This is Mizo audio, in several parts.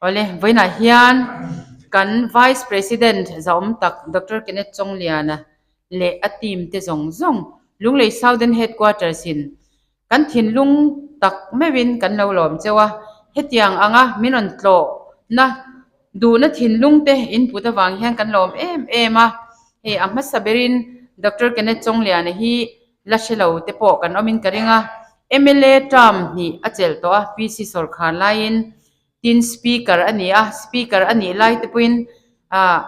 Awle, vawiinah hian kan Vice President zahawm tak Doctor Kenneth Chawngliana leh a team te zawng zawng Lunglei Southern Headquarters in kan thinlung tak meuhin kan lo lawm cheu a, hetiang anga min rawn tlawhna duhna thinlung te in put avang hian kan lawm em em a, hei a hmasa berin Doctor Kenneth Chawngliana hi la hre lo te pawh kan awmin ka ring a, mla term hnih a chelh tawh a, PC sawrkhar laiin tin speaker a ni a, speaker a nih lai te pawhin ah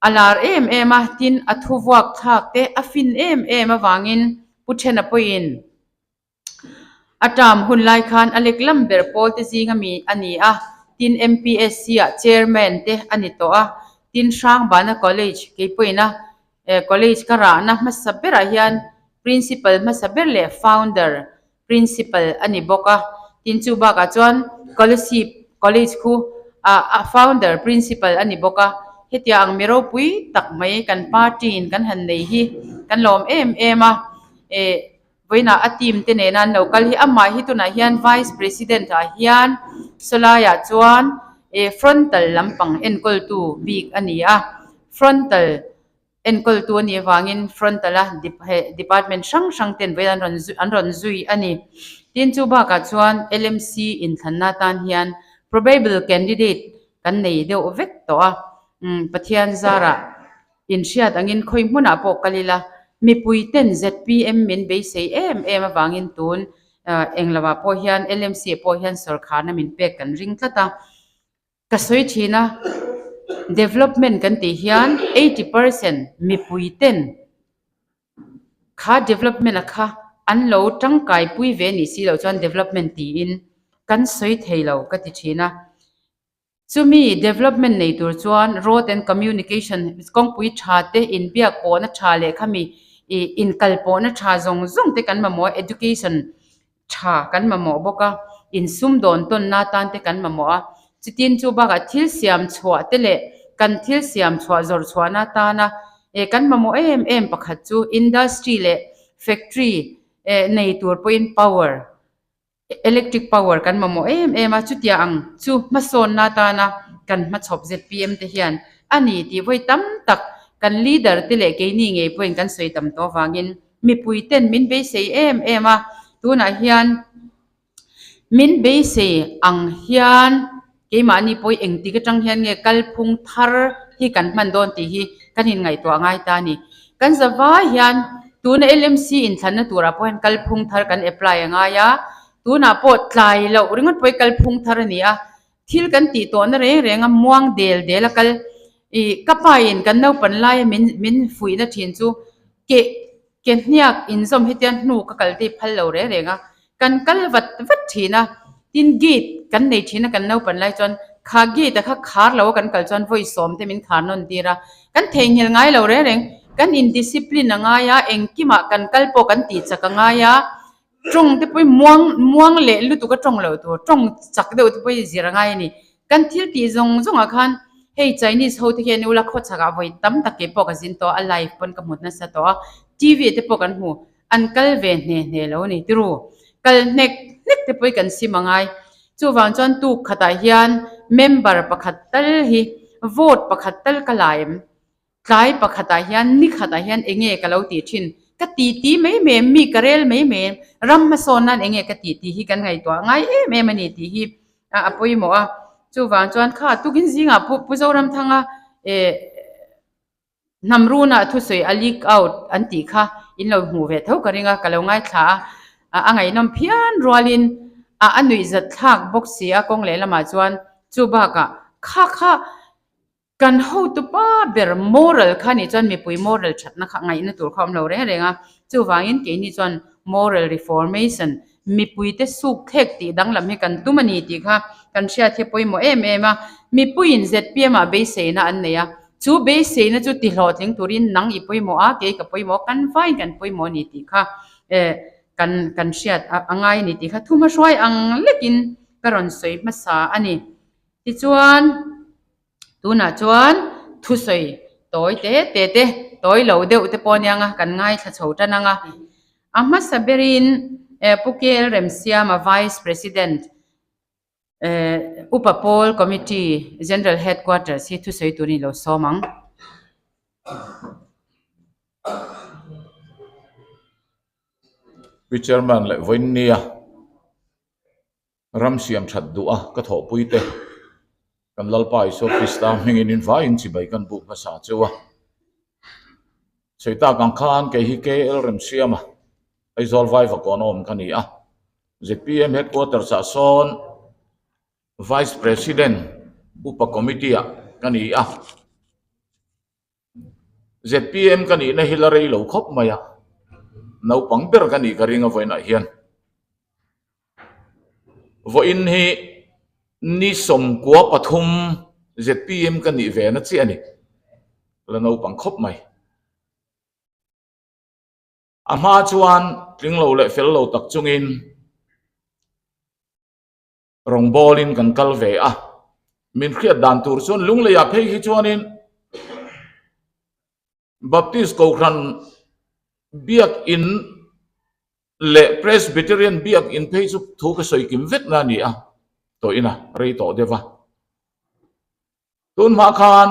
a lar em em a, tin a thu vuak thlak te a fin em em avangin Pu Thena pawhin a term hun lai khan a lek lam ber pawl te zing ami a ni a, tin MPSC ah chairman te a ni tawh a, tin Hrangbana College kei pawhin a College ka rahna hmasa berah hian Principal hmasa ber leh Founder Principal a ni bawk a, tin chu bakah chuan Kolasib College khu a Founder Principal a ni bawk a, hetiang ang mi ropui tak mai kan party in kan han nei hi kan lawm em em a, eh Vawiinah a team te nena an lo kal hi amah hi tunah hian Vice President ah hian sawlaiah chuan eh frontal lampang enkawltu bik a ni a, frontal enkawltu a nih avangin frontal a department hrang hrang ten vawiin an rawn an rawn zui a ni. Tin chu bakah chuan LMC inthlanna atan hian probable candidate kan nei deuh vek tawh a, umm Pathian zarah Inhriat angin khawi hmunah pawh kal ila, mipui ten zpm min beisei em em avangin tun englovah pawh hian LMC ah pawh hian sawrkharna min pek kan ring tlat a. Ka sawi thin a, development kan tih hian 80% mipui ten kha development a kha an lo tangkai pui ve nih si loh chuan development tiin kan sawi thei lo ka ti thin a. Chumi development nei tur chuan road and communication kawngpui tha te, inbiak pawhna tha leh khami ih inkal pawhna tha zawng zawng te kan mamawh a, education tha kan mamawh bawk a, insumdawn tawnna atan te kan mamawh a. Chutin chu bakah thil siam chhuah te leh kan thil siam chhuah zawrh chhuahna atana eh kan mamawh em em pakhat chu industry leh factory eh nei tur pawhin power Electric power kan mamawh em em a, chutia ang chu hmasawnna atana kan hmachhawp zpm te hian a ni tih vawi tam tak kan leader te leh keini ngei pawhin kan sawi tam tawh avangin mipui ten min beisei em em a, tunah hian min beisei ang hian keimahni pawh engtik atang hian nge kalphung thar hi kan hman dawn tih hi kan inngaihtuah ngai ta a ni. Kan zavai hian tuna LMC inthlanna turah pawh hian kalphung thar kan apply a ngai a, tunah pawh tlai loh ringawt pawh hi kalphung thar a ni a, thil kan tih tawhna reng reng a muang del del a kal ih ka pain kan naupan laia min min fuihna thin chu keh Ke hniak inzawm hetiang hnu ka kal te phal lo reng reng a, kan kal vat vat thin a, tin gate kan nei thin a kan naupan lai chuan kha gate a kha khar lo a kan kal chuan vawi sawm te min khar nawn tir a, kan theihnghilh ngai lo reng reng, kan in discipline a ngai a, engkimah kan kal pawh kan tih chak a ngai a, tawng te pawh hi muang muang leh lutuk a tawng loh tur, tawng chak deuh te pawh hi zir a ngai a ni. Kan thil tih zawng zawngah khan hei Chinese ho te hian ula khawchhak ah vawi tam tak kei pawh ka zin tawh a, a live pawn ka hmut nasa tawh a, TV te pawh kan hmu, an kal ve hne hne lo a ni tiru, kal hnek hnek te pawh hi kan sim a ngai. Chuvang chuan tuk khatah hian member pakhat tal hi vote pakhat tal ka la em? Tlai pakhatah hian ni khatah hian eng nge ka lo tih thin? Ka ti ti mai mai em? Mi ka rel mai mai em? Ram hmasawn nan eng nge ka tih tih hi kan ngaihtuah ngai em em a ni tih hi a pawimawh a. Chuvang chuan kha tukin zingah Pu Pu Zoramthanga eh hnam runah thusawi a leak out an tih kha in lo hmuh ve tho ka ring a, ka lo ngaithla a. A ngaihnawm phian rualin a a nuihzat thlak bawk si a kawng lehlamah chuan chu bakah kha kha Kan hotupa ber moral kha nih chuan mipui moral thatna kha ngaihna tur kha awm lo reng reng a, chuvangin keini chuan moral reformation, mipuite suk thlek tih danglam hi kan tum a ni tih kha kan hriat hi pawimawh em em a. Mipuiin zpm ah beiseina an nei a, chu beiseina chu tihlawhtling turin nang i pawimawh a, kei ka pawimawh a, kan vaiin kan pawimawh a ni tih kha eh kan kan hriat a ngai a ni tih kha thuhmahruai ang lekin ka rawn sawi hmasa a ni. Tichuan. Tunah chuan thusawi tawi te te te, tawi lo deuh te pawh aniang a, kan ngaithla chho tan ang a. A hmasa berin Pu Kel Remsiama Vice President. Eh, Upa Pawl Committee General Headquarters hi thusawi turin i lo sawm ang. Pi Chairman leh Vawiinnia ram siam that duh a ka thawhpui te kan Lalpa Isua Krista hmingin in vaiin chibai kan buk hmasa cheu a. Sawi tak ang khan kei hi KL Remsiama Aizawl Vaivakawn awm ka ni a. Zpm Headquarters ah sawn Vice President Upa Committee ah ka ni a. Zpm ka nihna hi la rei lo khawp mai a, naupang ber ka nih ka ring a vawiinah hian. Vawiin hi ni 13 zpm ka nih ve na chiah a ni, la naupang khawp mai. A hma chuan tling lo leh fel lo tak chungin rawngbawlin kan kal ve a, min hriat dan tur chuan Lungleiah phei hi chuanin Baptist Kohhran Biakin leh Presbyterian Biakin phei chu thu ka sawi kim vek na a ni a, tawhin a rei tawh deuh va. Tun hma khan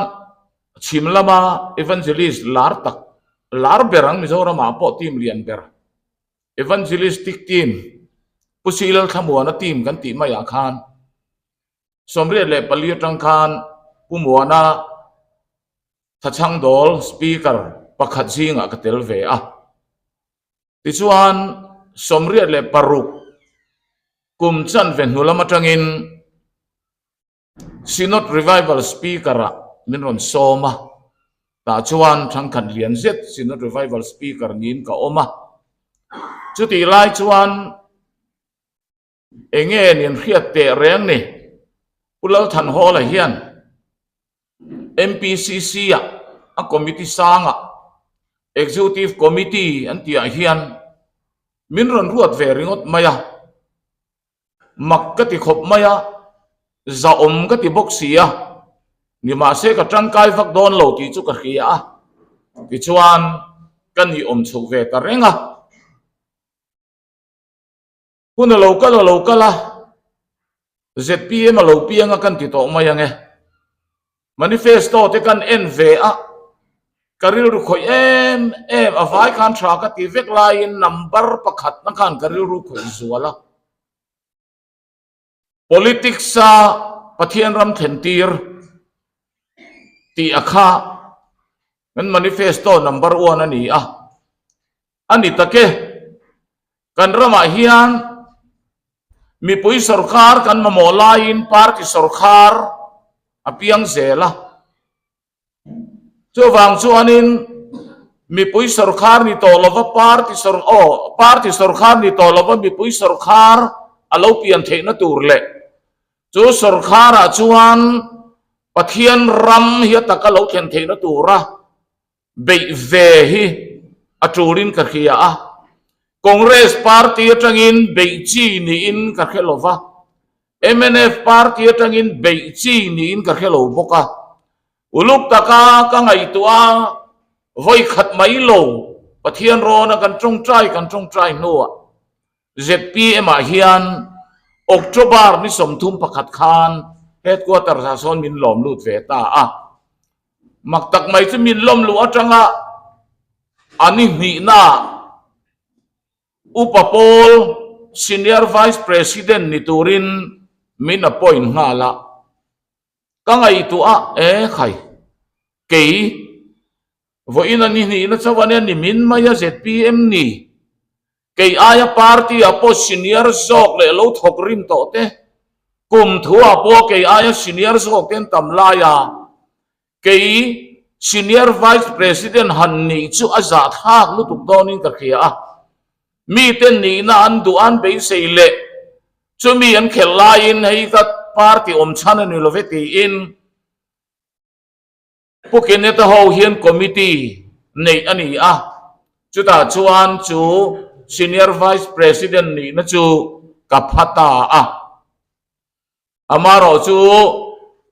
chhim lama evangelist lar tak, lar ber ang Mizoramah pawh team lian ber, evangelistic team, Pu Silal Thlamuana team kan tih maiah khan 84 atang khan Pu Muana Thachhangdawl speaker pakhat zingah ka tel ve a. Tichuan 86 kum chanve hnu lam atangin Synod Revival Speaker-ah min rawn sawm a, tah chuan thangkhat lian zet Synod Revival Speaker niin ka awm a. Chutih lai chuan enge nin hriat teh reng ni, Pu Lalthanhawla hian MPCC-ah a committee sangah Executive Committee an tihah hian min rawn ruat ve ringawt mai a. Mak ka ti khawp mai a, zahawm ka ti bawk si a, nimahse ka tangkai vak dawn lo tih chu ka hria a, tichuan ka nih awm chhoh ve ta reng a. Hun a lo kal a lo kal a, zpm a lo piang a kan ti tawh mai ang e. Manifesto te kan en ve a, ka rilru khawih em em a vai khan tha ka ti vek laiin number pakhat na khan ka rilru khawih zual a. Politics a Pathian ram thlen tir tih a kha kan manifesto number one a ni a, a ni tak e. Kan ramah hian mipui sorkar kan mamawh laiin party sorkar a piang zel a. Chuvang chuanin mipui sorkar ni tawh lova party sor aw party sorkar ni tawh lova mipui sorkar a lo pian theihna tur leh chu sorkarah chuan Pathian ram hi a taka lo thlen theihna tura beih ve hi a tulin ka hria a, Congress party atangin beih chi niin ka hre lo va, mnf party atangin beih chi niin ka hre lo bawk a, uluk taka ka ngaihtuah a, vawi khat mai lo Pathian rawna kan tawngtai kan tawngtai hnuah zpm ah hian October ni 31 khan headquarters ah sawn min lawm lut ve ta a. Mak tak mai chu min lawm luh atanga a ni hnihna Upa Pawl Senior Vice President ni turin min appoint nghal a. Ka ngaihtuah a, e khai, kei vawiin a ni hnihna chauh a nia ni min mai a zpm ni. Kei aia party ah pawh senior zawk leh lo thawk rim tawh te, kum thu ah pawh kei aia senior zawk te an tam lai a, kei senior vice president han nih chu a zahthlak lutuk dawnin ka hria a, mite nihna an duh an beisei leh chumi an khelh laiin hei ka party awm chhan a ni lo ve tiin, Pu Kenneth-a ho hian committee neih a ni a, chutah chuan chu Senior Vice President nihna chu ka pha ta a. Amaherawh chu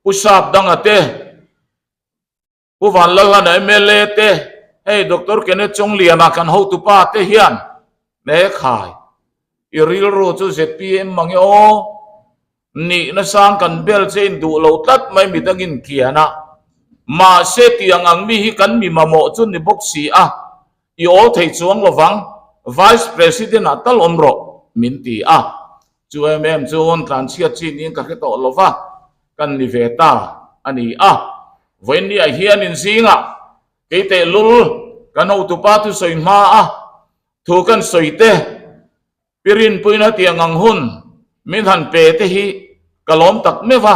Pu Sap Danga te, Pu Vanlalhlana mla te, hei Doctor Kenneth Chongliana kan hotupa te hian me khai i rilru chu zpm mang e aw. Nihna sang kan bel che in duh lo tlat mai midangin kian a. Mahse tiang ang mi hi kan mi mamawh chu ni bawk si a, i awl thei chuang lovang, Vice President ah tal awm rawh, min ti a. Chu em em chuan tlanchhiat chin in ka hre tawh lova, kan ni ve ta a ni a. Vawiinniah hian in zingah kei tehlul kan hotupa thusawi hma a thu kan sawi te, Pi Rinpuina tiang ang hun min han pe te hi ka lawm tak meuh a,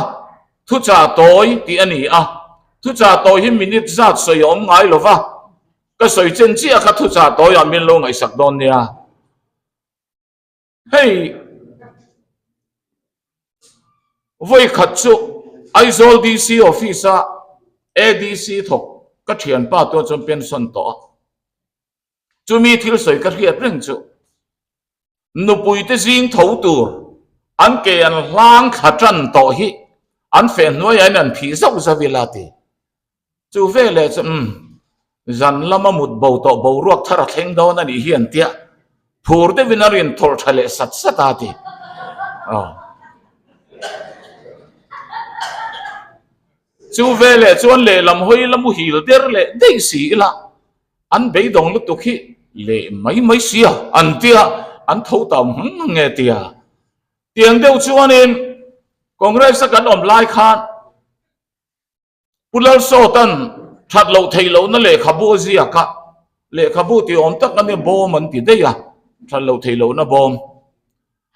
thuchah tawi tih a ni a, thuchah tawi hi minute zat sawi a awm ngai lo va, ka sawi chen chiah kha thuchah tawiah min lo ngaihsak dawn nia. Hei vawi khat chu Aizawl DC office a ADC thawk ka thianpa tuan chuan pension tawh a. Chumi thil sawi ka hriat reng chu nupuite zing tho tur an ke an hlang thla tan tawh hi an feh hnuaiah in an phih zauh zauh ila ti. Chu veleh chu umm zan lama mut bo tawh boruak thar a thleng dawn a nih hi an tia phur deuhin a rin thawlh tha leh sat sat a ti. Aw. Chu veleh chuan lehlam hawi la muhil der leh daih si ila. An beidawng lutuk hi leh mai mai sia an tia an tho tau hmang hmang nge tia. Tiang deuh chuanin Congress a kan awm lai khan Pu Lalsawtan that loh theih lohna lehkhabu a ziak a, lehkhabu tih awm tak a nia bawm an ti daih a, that loh theih lohna bawm.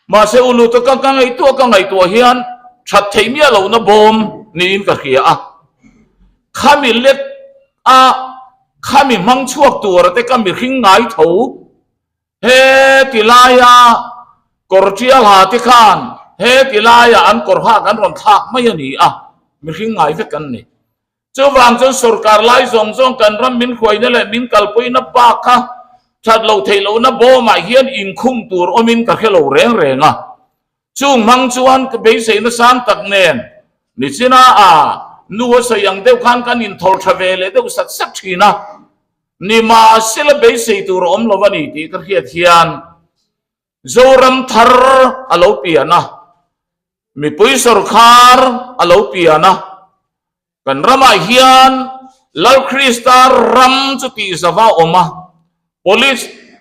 Mahse ulu taka ka ngaihtuah ka ngaihtuah hian that theih miah lohna bawm niin ka hria a. Khami lek a khami hmang chhuak tura te ka mihring ngai tho. He ti laia kawr tial ha te khan he ti laia an kawr hak an rawn thlak mai a ni a, mihring ngai vek an ni. Chuvang chuan sorkar lai zawng zawng kan ram min hruaina leh min kalpuina bak kha that loh theih lohna bawmah hian inkhung tur awmin ka hre lo reng reng a. Chung hmang chuan ka beiseina sang tak nen nichina a nu a sawi ang deuh khan kan inthawlh tha ve leh deuh sat sat thin a. Nimahsela beisei tur a awm lo a ni tih ka hriat hian Zoram thar a lo pian a, mipui sorkar a lo pian a, kan ramah hian Lal Krista ram chu tih zava awm a,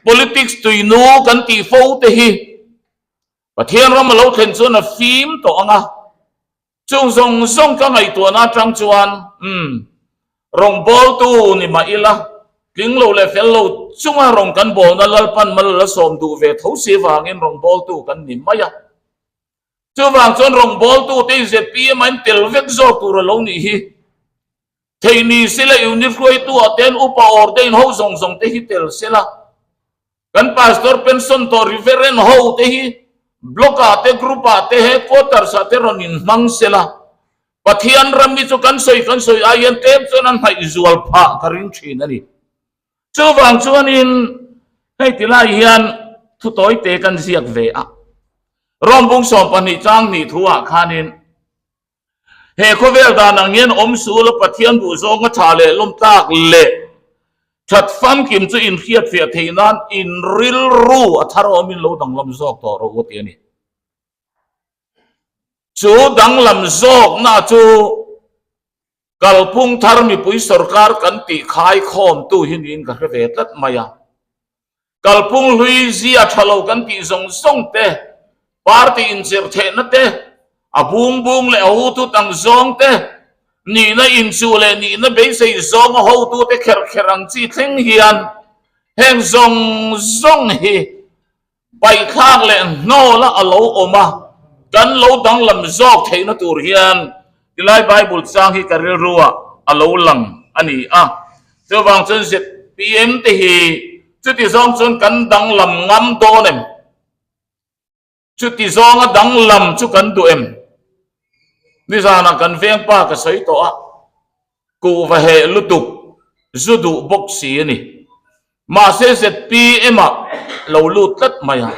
politics tuinu kan tih fo te hi Pathian ram a lo thlen chuan a fim tawh ang a, Chung zawng zawng ka ngaihtuahna atang chuan, umm, rawngbawltu ni mah ila, tling lo leh fel lo chunga rawn kan bawlna Lalpan mal la sawm duh ve tho si vangin rawngbawltu kan ni mai a. Chuvang chuan rawngbawltute hi zpm a in tel vek zawk tur a lo nih hi. Thei ni sila unit hruaitu ah ten upa ordain ho zawng zawng te hi tel sela. Kan pastor pension tawh reverend ho te hi block ah te group ah te headquarters ah te rawn in hmang sela. Pathian ram hi chu kan sawi kan sawi ai hian tlem chuan an hnaih zual phah ka ring thin a ni. Chuvang chuanin hei ti lai hian thu tawi te kan ziak ve a. Rawng bung 12 chang hnih thu ah khanin He khawvel dan ang hian awm sul a Pathian duh zawnga tha leh lawm tlak leh that famkim chu inhriatfiah theih nan in rilru a thar awmin lo danglam zawk tawh rawh u ti a ni. Chu danglam zawkna chu kalphung thar mipui sorkar kan tih khaikhawmtu hi niin ka hre ve tlat mai a. Kalphung hlui zia tha lo kan tih zawng zawng te, party inchirh theihna te, a bung bung leh a hutut ang zawng te, nihna inchuh leh nihna beisei zawnga hotute kherh kherh ang chi thleng hian heng zawng zawng hi paihthlak leh hnawla a lo awm a, kan lo danglam zawk theihna tur hian tilai Bible chang hi ka rilruah a lo lang a ni a. Chuvang chuan zpm te hi chuti zawng chuan kan danglam ngam dawn em? Chuti zawnga danglam chu kan duh em? Nizanah kan veng pa ka sawi tawh a, kuhva heh lutuk zu duh bawk si a ni. Mahse zpm ah lo lut tlat mai a.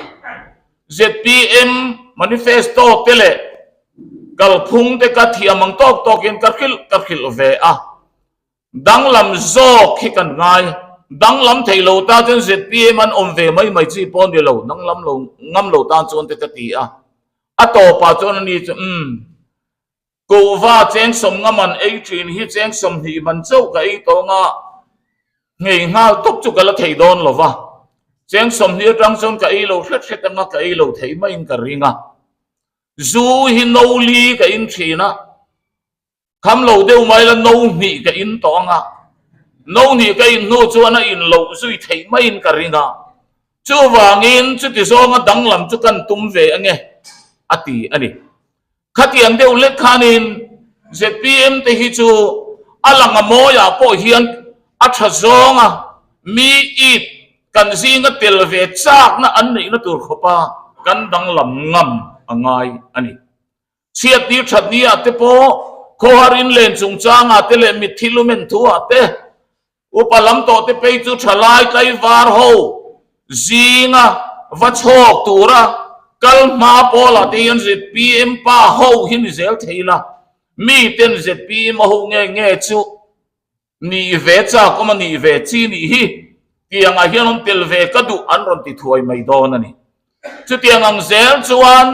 Zpm manifesto te leh kalphung te ka thiam ang tawk tawkin ka hrilh ka hrilh ve a. Danglam zawk hi kan ngai. Danglam thei lo ta chuan zpm an awm ve mai mai chi pawh a ni lo, danglam lo ngam lo tan chuan te ka ti a. A tawpah chuan ani chu, Umm, Kuhva cheng 50 man ei thin hi cheng 20 man chauh ka ei tawh anga nghei nghal tawp chu ka la thei dawn lo va, cheng 20 atang chuan ka ei lo hret hret anga ka ei lo thei maiin ka ring a. Zu hi no li ka in thin a, kham lo deuh mai la no hnih ka in tawh anga no hnih ka in hnu chuan a in loh zui theih maiin ka ring a, chuvangin chuti zawnga danglam chu kan tum ve ange a ti a ni. Khatiang deuh lek khanin zpm te hi chu a lang a mawiah pawh hian a tha zawnga mi it kan zinga tel ve chakna an neihna tur khawpa kan danglam ngam a ngai a ni. Chhiatni thatni-ah te pawh khawhar inlen chungchangah te leh mitthi lumen thuah te Upa lam tawh te phei chu thalai tlaivar ho zinga va chhawk tura kal hma pawlah te hian zpm pa ho hi ni zel thei la, mi ten zpm a ho nge nge chu nih ve chak awm a nih ve chi nih hi tiangah hian awm tel ve ka duh an rawn ti thuai mai dawn a ni. Chutiang ang zel chuan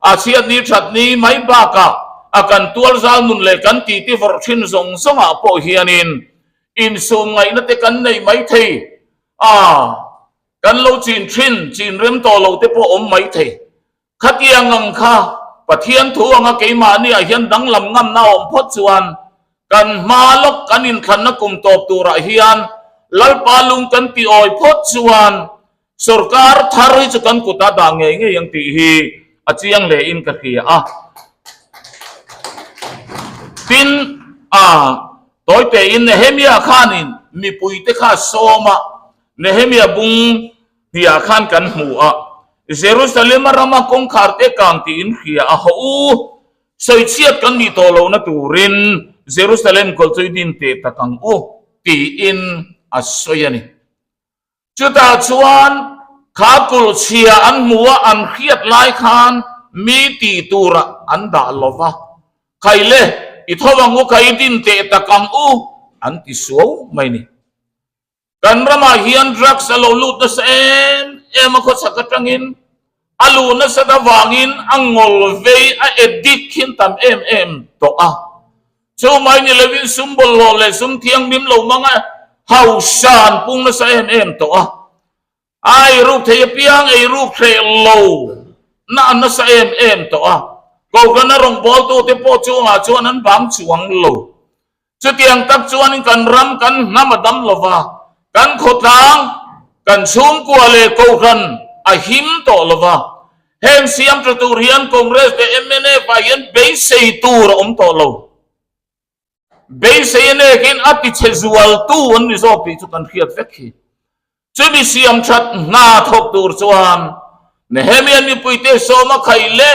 a chhiatni thatni mai bakah a kan tualzal nun leh kan titi vawrh thin zawng zawngah pawh hianin insum ngaihna te kan nei mai thei a, kan lo chin thin chin rem tawh lo te pawh awm mai thei. Khatiang ang kha Pathian thu anga keimahniah hian danglam ngamna a awm phawt chuan kan hma lawk kan inthlanna kum tawp turah hian Lalpa lung kan ti awi phawt chuan Sorkar thar hi chu kan kut a dah ngei ngei ang tih hi a chiang hle in ka hria a. Tin, a tawi tein Nehemia khanin mipuite kha a sawm a, Nehemia bung hniah khan kan hmu a, Jerusalem-a rama kawngkhar te kang tiin hria a, Hawh u, sawichhiat kan nih tawh lohna turin Jerusalem kawlh chu i din teh tak ang u, tiin a sawi a ni. Chutah chuan kha kulh chhia an hmu a, an hriat lai khan mi tih turah an dah lo va, Khai le, i tho ang u, khai din teh tak ang u, an ti suau mai ni. Kan ramah hian drugs a lo lut nasa em em a, khawchhak atangin a luh nasat avangin a ngawl vei a addict khin tam em em tawh a. Chu mai ni lovin sum bawlhhlawh leh sum thianghlim lo hmanga hausa an pung nasa em em tawh a. A eiruk thei apiang eiruk hreh lo na an nasa em em tawh a. Kohhrana rawngbawltute pawh chungah chuan an bang chuang lo. Chutiang tak chuanin kan ram kan hnam a dam lo va, kan khawtlang, kan chhungkua leh kohhran a him tawh lo va. Heng siam tha tur hian Congress leh mnf ah hian beisei tur a awm tawh lo. Beisei a nekin a tichhe zualtu an ni zawk tih chu kan hriat vek hi. Chumi siam that hna thawk tur chuan Nehemia mipuite sawma khaih le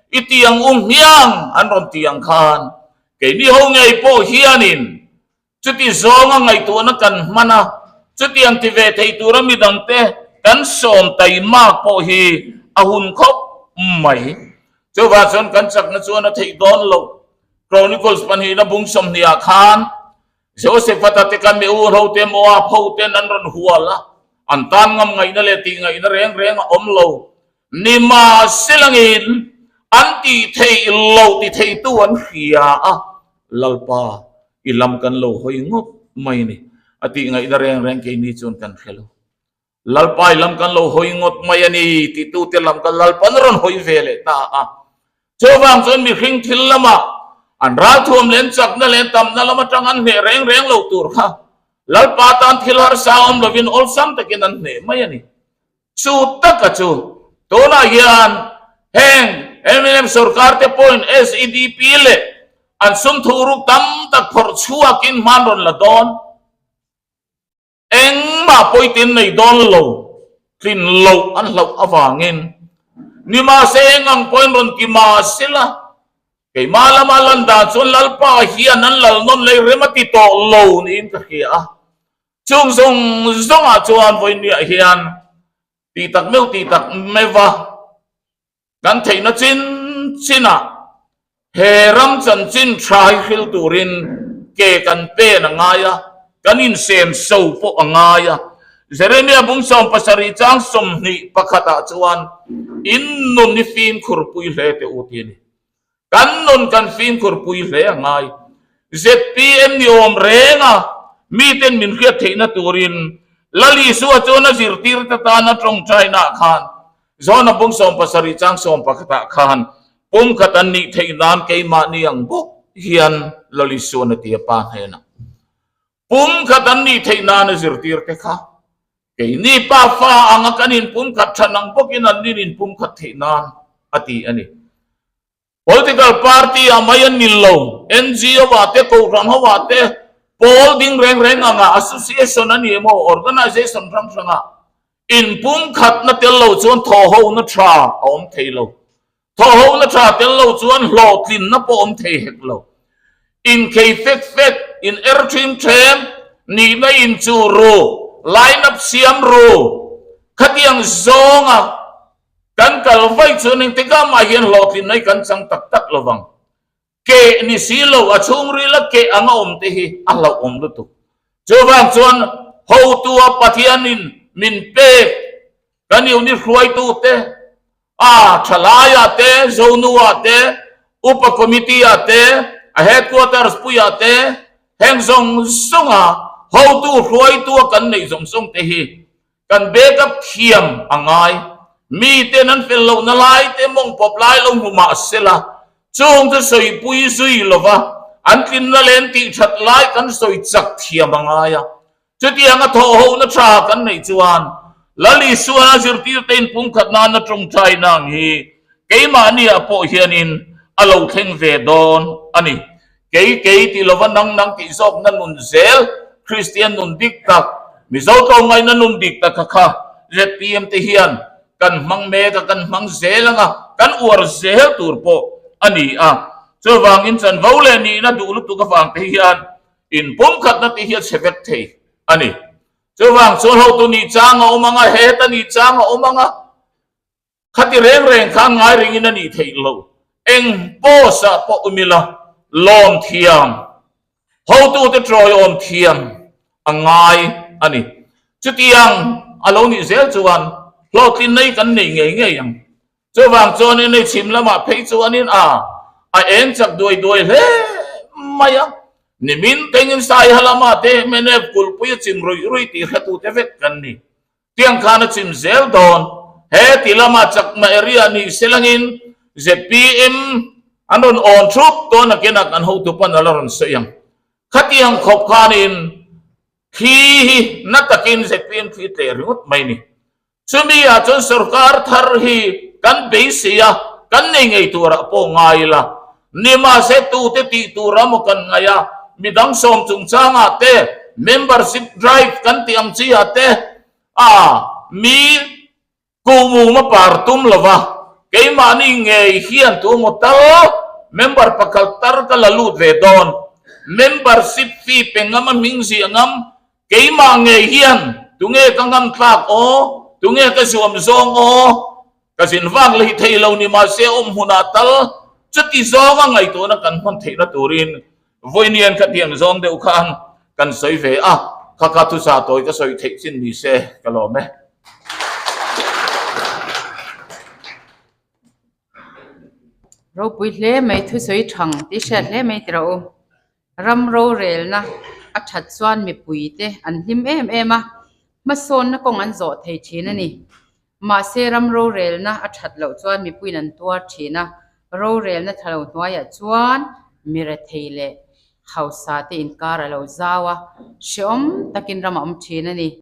i ti ang u hmiang an rawn ti ang khan keini ho ngei pawh hianin chuti zawnga ngaihtuahna kan hman a, chutiang ti ve thei tura midangte kan sawm taimak pawh hi a hun khawp mai. Chuvang chuan kan chakna chuan a theih dawn loh. Chronicles pahnihna bung 20 ah khan Josephat-a te kha mi u ho te Moab ho ten an rawn hual a, an tan ngam ngaihna leh tih ngaihna reng reng a awm lo. Nimahselangin an tih theih lo ti theitu an hria a, Lalpa, i lam kan lo hawi ngawt mai ni, a tih ngaihna reng reng keini chuan kan hre lo. Lalpa i lam kan lo hawi ngawt mai a ni titute lam kan Lalpan rawn hawi ve leh ta a. Chuvang chuan mihring thil lamah an ralthuam leh an chakna leh an tamna lam atang an hneh reng reng lo tur kha Lalpa tan thil harsa awm lovin awlsam takin an hneh mai a ni. Chu taka chu tunah hian heng mnf sorkar te pawhin SEDP leh an sum thuruk tam tak phawrh chhuakin hman rawn la dawn. Engmah pawitin nei dawn lo, tlin loh an hlauh avangin nimahse eng ang pawhin rawn ti mah sela, keimah lama lan dan chuan Lalpa hian an lal nawn lei rem a ti tawh lo niin ka hria a. Chung zawng zawngah chuan vawinia hian tih tak meuh tih tak meuh a. Kan theihna chin chinah he ram chanchin tha hi hril turin ke kan pen a ngai a, kan insem so pawh a ngai a. Jeremia bung 70 chang 21 ah chuan in nun hi fimkhur pui hle teh u ti a ni. Kan nun kan fimkhur pui hle a ngai. Zpm ni awm reng a, miten min hriat theihna turin Lal Isua chuan a zirtirte tana tawngtainaah khan Jona bung 70 chang 11 ah khan pumkhat an nih theih nan keimahni ang bawk hian Lal Isuan a ti a Pa hnenah pumkhat an nih theih nan a zirtirte kha Keini pa fa anga kan inpumkhat than ang bawkin an nin inpumkhat theih nan a ti a ni. Political party ah mai an nil lo, NGO ah te, Kohhran ho ah te, pawl ding reng reng anga association a ni emaw organization hrang hrang ah inpumkhatna tel lo chuan thawhhona tha a awm thei lo. Thawhhona tha tel lo chuan hlawhtlinna pawh awm thei hek lo. Inkhei fek fek, in er ṭhim ṭhem, nihna inchuh ru, line up siam ru. Khatiang zawnga kan kal vaih chuan engtikah mah hian hlawhtlinna hi kan chang tak tak lo vang. Keh ni si lo, a chhungril a keh anga awm te hi a hlauhawm lutuk. Chuvang chuan hotua Pathianin min pek kan unit hruaitute, a thalaiah te, Zonuah te, Upa Committee-ah te, a Headquarters puiah te, heng zawng zawnga hotu hruaitua kan neih zawng zawng te hi Kan backup thiam a ngai. Miten an fel lohna lai te mawng pawp lai lo hmu mah sela, chung chu sawipui zui lova an tlinna leh an tih that lai kan sawi chak thiam a ngai a. Chutianga thawhhona tha kan neih chuan Lal Isuan a zirtirte in pumkhat nana tawngtai nang hi keimahniah pawh hianin a lo thleng ve dawn a ni. Kei kei ti lova nang nang tih zawkna nun zel Kristian nun dik tak, Mizo tlawmngaihna nun dik tak kha kha zpm te hian kan hmang mek a, kan hmang zel anga kan uar zel tur pawh a ni a. Chuvangin chanvo leh nihna duh lutuk avang te hian inpumkhatna te hi a chhe vek thei a ni. Chuvang chuan hotu nih chang a awm anga, heta nih chang a awm anga, Khati reng reng khan ngai ringin a nih theih lo. Eng post ah pawh um ila, lawm thiam, hotute tawiawm thiam a ngai a ni. Chutiang a lo nih zel chuan hlawhtlin nei kan nei ngei ngei ang. Chuvang chuanin hei chhim lamah phei chuanin a a eng chak duai duai hle mai a. Nimin tengin Saiha lamah te mnf kulhpui a chim ruih ruih tih hretute vek kan ni. Tiang khan a chim zel dawn. He ti lama chakma area ni selangin zpm an rawn awn thup dawn a kenah kan hotu pawn a la rawn sawi ang. Khatiang khawp khanin thli hi na takin zpm thli tleh ringawt mai ni. Chumi ah chuan sorkar thar hi kan beisei a, kan nei ngei turah pawh ngai ila. Nimahse tute tih tur a maw kan ngaih a, midang sawm chungchangah te, membership drive kan tih ang chi ah te, a mi kuhmum a par tum lova, keimahni ngei hian tu maw tal member pakhat tar ka la lut ve dawn, membership fee pe ngam a hming ziah ngam, keimah ngei hian tunge ka ngam tlak aw, tunge ka zuam zawng aw, Ka zin vang lei thei lo ni mahse awm hmunah tal chuti zawnga ngaihtuahna kan hman theihna turin vawiinian kha tiang zawng deuh khan kan sawi ve a, kha kha thusa tawi ka sawi theih chin ni se ka lawm e. Ropui hle mai thusawi thang tih hriat hle mai tira u. Ram rorelna a that chuan mipuite an hlim em em a, hmasawnna kawng an zawh thei thin a ni. Mahse ram rorelna a that loh chuan mipuiin an tuar thin a, rorelna tha lo hnuaiah chuan mi rethei leh hausa te inkar a lo zau a, hrehawm takin ram a awm thin a ni.